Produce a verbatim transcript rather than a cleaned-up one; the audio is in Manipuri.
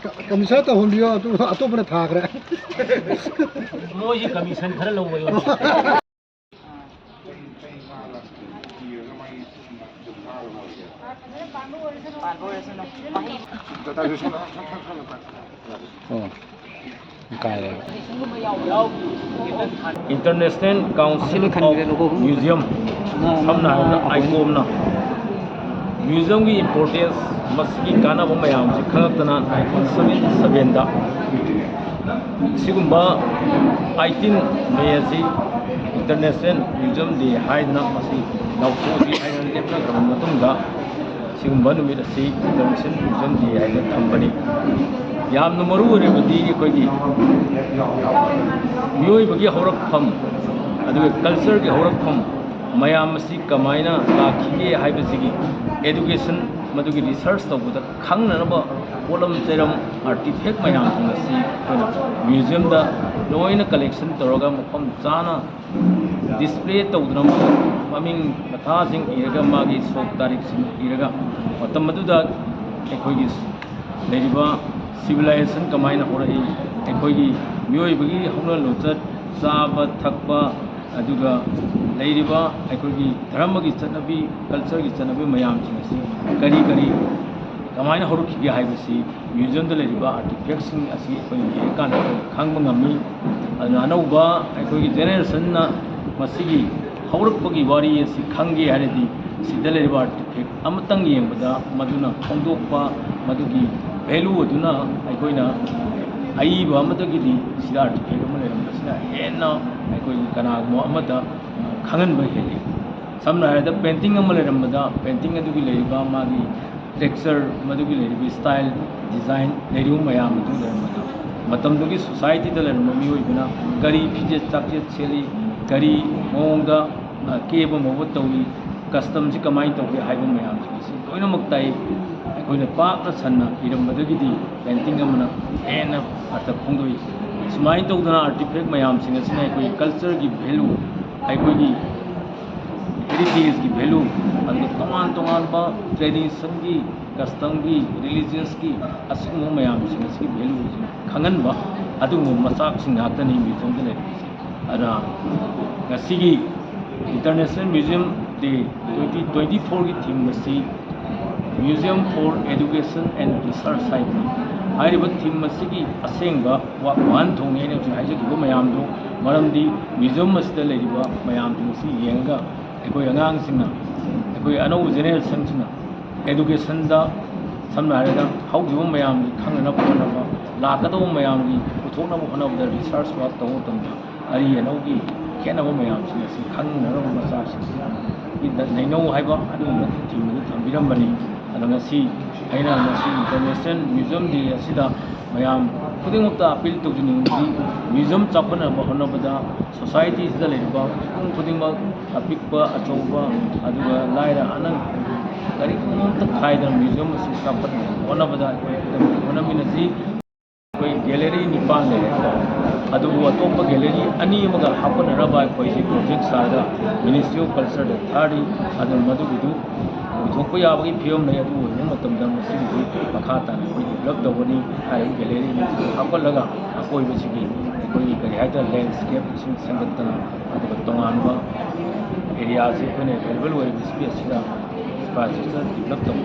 ꯀ-, ꯀꯃꯤꯁꯟ ꯇꯧꯍꯟꯕꯤꯌꯣ, ꯑꯗꯨ ꯑꯇꯣꯞꯄꯅ ꯊꯥꯈ꯭ꯔꯦ꯫ ꯃꯣꯏꯁꯤ ꯀꯃꯤꯁꯟ ꯈꯔ ꯂꯧꯕ ꯌꯥꯎ꯫ ꯑꯣ꯫ ꯀꯥꯏꯔꯦ꯫ International Council of Museum, ꯁꯝꯅ ꯍꯥꯏꯔꯕꯗ ꯑꯥꯏꯀꯣꯝꯅ museumꯒꯤ importance, ꯃꯁꯤꯒꯤ ꯀꯥꯟꯅꯕ ꯃꯌꯥꯝꯁꯤ ꯈꯪꯉꯛꯇꯅ nineteen seventy sevenꯗ ꯁꯤꯒꯨꯝꯕ eighteen May ꯑꯁꯤ International Museum Day ꯍꯥꯏꯗꯅ ꯃꯁꯤ ꯂꯥꯎꯊꯣꯛꯑꯁꯤ ꯍꯥꯏꯅ ꯂꯦꯞꯅꯈ꯭ꯔꯕ ꯃꯇꯨꯡꯗ, ꯁꯤꯒꯨꯝꯕ ꯅꯨꯃꯤꯠ ꯑꯁꯤ International Museum Day ꯍꯥꯏꯅ ꯊꯝꯕꯅꯤ꯫ ꯌꯥꯝꯅ ꯃꯔꯨ ꯑꯣꯏꯔꯤꯕꯗꯤ ꯑꯩꯈꯣꯏꯒꯤ ꯃꯤꯑꯣꯏꯕꯒꯤ ꯍꯧꯔꯛꯐꯝ, ꯑꯗꯨꯒ cultureꯒꯤ ꯍꯧꯔꯛꯐꯝ, ꯃꯌꯥꯝ ꯑꯁꯤ ꯀꯃꯥꯏꯅ ꯂꯥꯛꯈꯤꯒꯦ ꯍꯥꯏꯕꯁꯤꯒꯤ education, ꯃꯗꯨꯒꯤ research ꯇꯧꯕꯗ ꯈꯪꯅꯅꯕ ꯄꯣꯠꯂꯝ ꯆꯩꯔꯝ, artifact ꯃꯌꯥꯝꯁꯤꯡ ꯑꯁꯤ ꯑꯩꯈꯣꯏꯅ museumꯗ ꯂꯣꯏꯅ collection ꯇꯧꯔꯒ ꯃꯐꯝ ꯆꯥꯅ display ꯇꯧꯗꯨꯅ, ꯃꯃꯤꯡ ꯃꯊꯥꯁꯤꯡ ꯏꯔꯒ, ꯃꯥꯒꯤ ꯁꯣꯛ ꯇꯥꯔꯤꯛꯁꯤꯡ ꯏꯔꯒ, ꯃꯇꯝ ꯑꯗꯨꯗ ꯑꯩꯈꯣꯏꯒꯤ ꯂꯩꯔꯤꯕ civilization ꯀꯃꯥꯏꯅ ꯍꯧꯔꯛꯏ, ꯑꯩꯈꯣꯏꯒꯤ ꯃꯤꯑꯣꯏꯕꯒꯤ ꯍꯧꯅ ꯂꯣꯟꯆꯠ, ꯆꯥꯕ ꯊꯛꯄ, ꯑꯗꯨꯒ ꯂꯩꯔꯤꯕ ꯑꯩꯈꯣꯏꯒꯤ ꯙꯔꯃꯒꯤ ꯆꯠꯅꯕꯤ, cultureꯒꯤ ꯆꯠꯅꯕꯤ ꯃꯌꯥꯝꯁꯤꯡ ꯑꯁꯤ ꯀꯔꯤ ꯀꯔꯤ, ꯀꯃꯥꯏꯅ ꯍꯧꯔꯛꯈꯤꯒꯦ ꯍꯥꯏꯕꯁꯤ museumꯗ ꯂꯩꯔꯤꯕ artifactꯁꯤꯡ ꯑꯁꯤ ꯑꯩꯈꯣꯏꯅ ꯌꯦꯡꯉꯀꯥꯟꯗ ꯑꯩꯈꯣꯏꯅ ꯈꯪꯕ ꯉꯝꯃꯤ꯫ ꯑꯗꯨꯅ ꯑꯅꯧꯕ ꯑꯩꯈꯣꯏꯒꯤ generationꯅ ꯃꯁꯤꯒꯤ ꯍꯧꯔꯛꯄꯒꯤ ꯋꯥꯔꯤ ꯑꯁꯤ ꯈꯪꯒꯦ ꯍꯥꯏꯔꯗꯤ, ꯁꯤꯗ ꯂꯩꯔꯤꯕ artifact ꯑꯃꯇꯪ ꯌꯦꯡꯕꯗ ꯃꯗꯨꯅ ꯐꯣꯡꯗꯣꯛꯄ, ꯃꯗꯨꯒꯤ value ꯑꯗꯨꯅ ꯑꯩꯈꯣꯏꯅ ꯑꯏꯕ ꯑꯃꯗꯒꯤꯗꯤ ꯁꯤꯗ artifact ꯑꯃ ꯂꯩꯔꯝꯕꯁꯤꯅ ꯍꯦꯟꯅ ꯑꯩꯈꯣꯏꯒꯤ ꯀꯅꯥꯒꯨꯝꯕ ꯑꯃꯗ ꯈꯪꯍꯟꯕ ꯍꯦꯜꯂꯤ꯫ ꯁꯝꯅ ꯍꯥꯏꯔꯕꯗ, painting ꯑꯃ ꯂꯩꯔꯝꯕꯗ, painting ꯑꯗꯨꯒꯤ ꯂꯩꯔꯤꯕ ꯃꯥꯒꯤ texture, ꯃꯗꯨꯒꯤ ꯂꯩꯔꯤꯕ style, design, ꯂꯩꯔꯤꯕ ꯃꯌꯥꯝ ꯑꯗꯨ ꯂꯩꯔꯝꯕꯗ, ꯃꯇꯝꯗꯨꯒꯤ societyꯗ ꯂꯩꯔꯝꯕ ꯃꯤꯑꯣꯏꯕꯅ ꯀꯔꯤ ꯐꯤꯖꯦꯠ ꯆꯥꯛꯆꯦꯠ ꯁꯦꯠꯂꯤ, ꯀꯔꯤ ꯃꯑꯣꯡꯗ, ꯑ, ꯀꯦꯕ ꯃꯧꯕ ꯇꯧꯏ, customꯁꯤ ꯀꯃꯥꯏꯅ ꯇꯧꯒꯦ ꯍꯥꯏꯕ ꯃꯌꯥꯝꯁꯤꯡ ꯑꯁꯤ ꯂꯣꯏꯅꯃꯛ ꯇꯥꯛꯏ꯫ ꯑꯩꯈꯣꯏꯅ ꯄꯥꯛꯅ ꯁꯟꯅ ꯏꯔꯝꯕꯗꯒꯤꯗꯤ painting ꯑꯃꯅ ꯍꯦꯟꯅ ꯑꯔꯊ ꯐꯣꯡꯗꯣꯛꯏ꯫ ꯁꯨꯃꯥꯏꯅ ꯇꯧꯗꯅ artifact ꯃꯌꯥꯝꯁꯤꯡ ꯑꯁꯤꯅ ꯑꯩꯈꯣꯏꯒꯤ cultureꯒꯤ value, ꯑꯩꯈꯣꯏꯒꯤ ꯍꯦꯔꯤꯇꯦꯖꯀꯤ ꯚꯦꯂꯨ, ꯑꯗꯨꯒ ꯇꯣꯉꯥꯟ ꯇꯣꯉꯥꯟꯕ ꯇ꯭ꯔꯦꯗꯤꯁꯟꯒꯤ, ꯀꯁꯇꯝꯒꯤ, ꯔꯤꯂꯤꯖꯤꯌꯁꯀꯤ, ꯑꯁꯤꯒꯨꯝꯕ ꯃꯌꯥꯝꯁꯤꯡ ꯑꯁꯤꯒꯤ ꯚꯦꯂꯨꯁꯤꯡ ꯈꯪꯍꯟꯕ, ꯑꯗꯨꯒꯨꯝꯕ ꯃꯆꯥꯛꯁꯤꯡ ꯉꯥꯛꯇꯅꯤ ꯃ꯭ꯌꯨꯖꯤꯌꯝꯗ ꯂꯩꯔꯤꯕꯁꯤ꯫ ꯑꯗꯨꯅ ꯉꯁꯤꯒꯤ International Museum Day twenty twenty-fourꯒꯤ theme ꯑꯁꯤ Museum for Education and Research ꯍꯥꯏꯕꯅꯤ꯫ ꯍꯥꯏꯔꯤꯕ theme ꯑꯁꯤꯒꯤ ꯑꯁꯦꯡꯕ ꯋꯥ-, ꯋꯥꯍꯟꯊꯣꯛꯅꯤ ꯑꯩꯅ ꯍꯧꯖꯤꯛ ꯍꯥꯏꯖꯈꯤꯕ ꯃꯌꯥꯝꯗꯨ, ꯃꯔꯝꯗꯤ ꯃ꯭ꯌꯨꯖꯤꯌꯝ ꯑꯁꯤꯗ ꯂꯩꯔꯤꯕ ꯃꯌꯥꯝꯁꯤꯡ ꯑꯁꯤ ꯌꯦꯡꯉꯒ ꯑꯩꯈꯣꯏ ꯑꯉꯥꯡꯁꯤꯡꯅ, ꯑꯩꯈꯣꯏ ꯑꯅꯧꯕ ꯖꯦꯅꯦꯔꯦꯁꯟꯁꯤꯡꯅ ꯑꯦꯗꯨꯀꯦꯁꯟꯗ, ꯁꯝꯅ ꯍꯥꯏꯔꯒ, ꯍꯧꯈꯤꯕ ꯃꯌꯥꯝꯒꯤ ꯈꯪꯅꯅꯕ ꯍꯣꯠꯅꯕ, ꯂꯥꯛꯀꯗꯧꯕ ꯃꯌꯥꯝꯒꯤ ꯄꯨꯊꯣꯛꯅꯕ ꯍꯣꯠꯅꯕꯗ ꯔꯤꯁꯔꯁ ꯋꯥꯔꯛ ꯇꯧꯕ ꯃꯇꯝꯗ ꯑꯔꯤ ꯑꯅꯧꯒꯤ ꯈꯦꯠꯅꯕ ꯃꯌꯥꯝꯁꯤꯡ ꯑꯁꯤ ꯈꯪꯅꯅꯕ ꯃꯆꯥꯁꯤꯡꯁꯤꯗ ꯅꯩꯅꯧ ꯍꯥꯏꯕ ꯑꯗꯨꯒꯨꯝꯕ theme ꯑꯗꯨ ꯊꯝꯕꯤꯔꯝꯕꯅꯤ꯫ ꯑꯗꯣ ꯉꯁꯤ ꯑꯩꯅ ꯉꯁꯤ International Museum Day ꯑꯁꯤꯗ ꯃꯌꯥꯝ ꯈꯨꯗꯤꯡꯃꯛꯇ ꯑꯄꯤꯜ ꯇꯧꯖꯅꯤꯡꯕꯗꯤ, ꯃ꯭ꯌꯨꯖꯤꯌꯝ ꯆꯥꯎꯈꯠꯅꯕ ꯍꯣꯠꯅꯕꯗ ꯁꯣꯁꯥꯏꯇꯤꯁꯤꯗ ꯂꯩꯔꯤꯕ ꯃꯤꯄꯨꯝ ꯈꯨꯗꯤꯡꯃꯛ, ꯑꯄꯤꯛꯄ ꯑꯆꯧꯕ ꯑꯗꯨꯒ ꯂꯥꯏꯔ ꯑꯍꯟ ꯀꯔꯤꯒꯨꯝꯕ ꯑꯃꯠꯇ ꯈꯥꯏꯗꯅ ꯃ꯭ꯌꯨꯖꯤꯌꯝ ꯑꯁꯤ ꯆꯥꯎꯈꯠꯅꯕ ꯍꯣꯠꯅꯕꯗ ꯑꯩꯈꯣꯏ ꯄꯨꯝꯅꯃꯛ ꯍꯣꯠꯅꯃꯤꯟꯅꯁꯤ꯫ ꯑꯩꯈꯣꯏ ꯒꯦꯂꯔꯤ ꯅꯤꯄꯥꯟ ꯂꯩꯔꯦ, ꯑꯗꯨꯕꯨ ꯑꯇꯣꯞꯄ ꯒꯦꯂꯔꯤ ꯑꯅꯤ ꯑꯃꯒ ꯍꯥꯞꯀꯠꯅꯅꯕ ꯑꯩꯈꯣꯏꯁꯤ ꯄ꯭ꯔꯣꯖꯦꯛ ꯁꯥꯔꯒ Ministry of Cultureꯗ ꯊꯥꯔꯤ꯫ ꯑꯗꯨꯅ ꯃꯗꯨꯒꯤꯗꯨ ꯑꯣꯏꯊꯣꯛꯄ ꯌꯥꯕꯒꯤ ꯐꯤꯕꯝ ꯂꯩ꯫ ꯑꯗꯨ ꯑꯣꯏꯕ ꯃꯇꯝꯗ ꯃꯁꯤꯒꯤꯁꯤ ꯃꯈꯥ ꯇꯥꯅ ꯑꯩꯈꯣꯏ ꯗꯤꯕꯂꯞ ꯇꯧꯒꯅꯤ꯫ ꯍꯥꯏꯔꯤꯕ ꯒꯦꯂꯔꯤ ꯑꯅꯤꯁꯤ ꯍꯥꯞꯀꯠꯂꯒ ꯑꯀꯣꯏꯕꯁꯤꯡ, ꯑꯩꯈꯣꯏꯒꯤ ꯀꯔꯤ ꯍꯥꯏꯇꯥꯔꯦ, ꯂꯦꯟꯁ꯭ꯀꯦꯞꯁꯤꯡ ꯁꯦꯝꯒꯠꯇꯅ, ꯑꯗꯨꯒ ꯇꯣꯉꯥꯟꯕ ꯑꯦꯔꯤꯌꯥꯁꯤ ꯑꯩꯈꯣꯏꯅ ꯑꯦꯚꯦꯂꯦꯕꯜ ꯑꯣꯏꯔꯤꯕ ꯁ꯭ꯄꯦꯁꯁꯤꯗ ꯏꯟꯐ꯭ꯔꯥꯁ꯭ꯇ꯭ꯔꯛꯆꯔ ꯗꯤꯕꯂꯞ ꯇꯧꯕ